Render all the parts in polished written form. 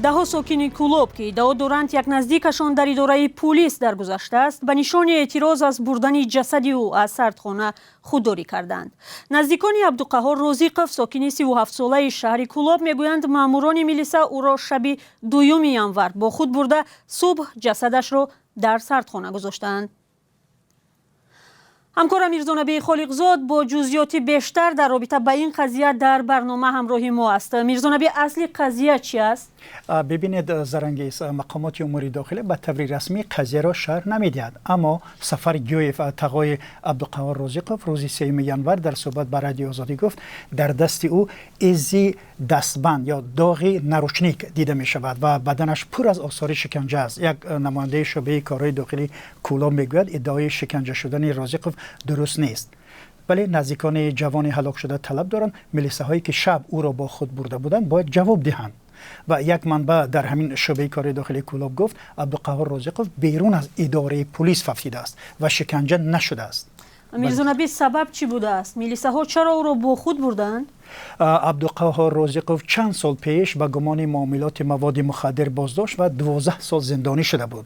Даҳҳо сокини Кӯлоб, ки иддао доранд, як наздикашон дар идораи пулис даргузаштааст, ба нишони эътироз аз бурдани ҷасади ӯ аз сардхона худдорӣ карданд. Наздикони Абдуқаҳҳор Розиқов, сокини 37-солаи шаҳри Кӯлоб, мегӯянд, маъмурони милиса ӯро шаби 2 январ бо худ бурда, субҳ ҷасадашро дар сардхона гузоштаанд. Ҳамкорам Мирзонабӣ Холиқзод бо ҷузъиёти бештар дар робита ба ин қазия дар барнома ҳамроҳи мо аст. Мирзонабӣ, асли қазия чӣ аст? Бибинед, Зарангез, мақомоти умури дохилӣ ба таври расмӣ қазияро шарҳ намедиҳад, аммо Сафар Гӯев, тағои Абдуқаҳҳор Розиқов, рӯзи 3 январ дар суҳбат ба Радиои Озодӣ гуфт, дар дасти ӯ изи дастбанд ё доғи наручник дида мешавад ва баданаш пур аз осори шиканҷа аст. Як намояндаи шӯъбаи корҳои дохилии Кӯлоб мегӯяд, иддаои шиканҷа шудани Розиқов дуруст нест, вале наздикони ҷавони ҳалокшуда талаб доранд, милисаҳое ки шаб ӯро бо худ бурда буданд, бояд ҷавоб диҳанд. Ва як манбаъ дар ҳамин шӯъбаи кори дохилии Кӯлоб гуфт, Абдуқаҳҳор Розиқов берун аз идораи пулис фавтидааст ва шиканҷа нашудааст. Мирзонабӣ, сабаб чӣ будааст? Милисаҳо чаро ӯро бо худ бурдаанд? Абдуқаҳҳор Розиқов чанд сол пеш ба гумони муомилоти маводи мухаддир боздошт ва 12 сол зиндонӣ шуда буд.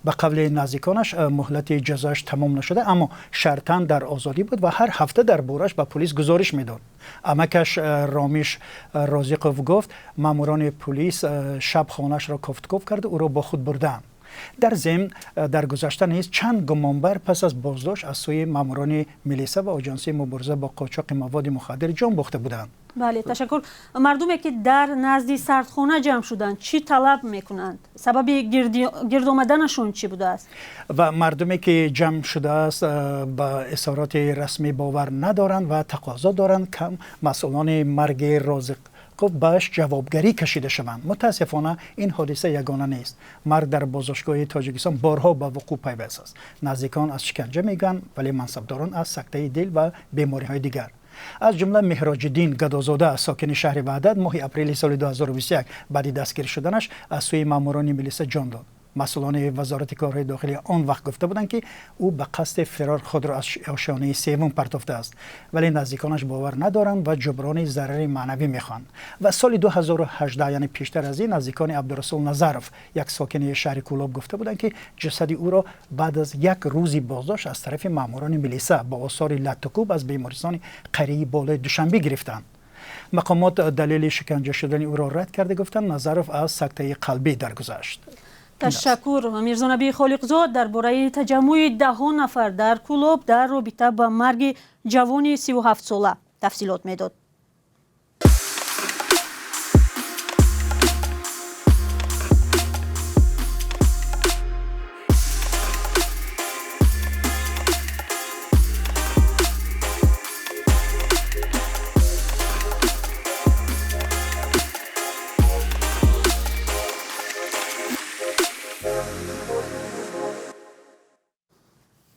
Ба қавли наздиконаш, муҳлати ҷазояш тамом нашуда, аммо шартан дар озодӣ буд ва ҳар ҳафта дар бораш ба пулис гузориш медод. Амакаш Ромиш Розиқов гуфт, маъмурони пулис шаб хонаашро кофтуков карда, ӯро бо худ бурдаанд. Дар зимн, дар гузашта низ чанд гумонбар пас аз боздошт аз сӯи маъмурони милиса ва оҷонсии мубориза бо қочоқи маводи мухаддир ҷон бохта буданд. Бале, ташаккур. Мардуме ки дар назди сардхона ҷамъ шуданд, чӣ талаб мекунанд? Сабаби гирд омаданашон чӣ будааст? Ва мардуме ки ҷамъ шудааст, ба изҳороти расмӣ бовар надоранд ва тақозо доранд, масъулони марги Розиқов ба ҷавобгарӣ кашида шаванд. Мутаассифона, ин ҳодиса ягона нест. Марг дар боздоштгоҳи Тоҷикистон борҳо ба вуқӯъ пайваст аст. Наздикон аз шиканҷа мегӯянд, вале мансабдорон аз сактаи дил ва бемориҳои дигар. Аз ҷумла Меҳроҷиддин Гадозода, сокини шаҳри Ваҳдат, моҳи апрели соли 2021 баъди дастгир шуданаш аз сӯи маъмурони милиса ҷон дод. Масъулони Вазорати корҳои дохилӣ он вақт гуфта буданд, ки ӯ ба қасди фирор худро аз ошёнаи севум партофтааст, вале наздиконаш бовар надоранд ва ҷуброни зарари маънавӣ мехоҳанд. Ва соли 2018, яъне пештар аз ин, наздикони Абдурасул Назаров, як сокини шаҳри Кӯлоб, гуфта буданд, ки ҷасади ӯро баъд аз як рӯзи боздошт аз тарафи маъмурони милиса бо осори латтукӯб аз бемористони қарияи болои Душанбе гирифтанд. Мақомот далели шиканҷа шудани ӯро рад карда, гуфтанд, Назаров аз сактаи қалбӣ даргузашт. Ташаккур. Мирзонабӣ Холиқзод дар бораи таҷаммӯи даҳҳо нафар дар Кӯлоб дар робита ба марги ҷавони 37-сола тафсилот медод.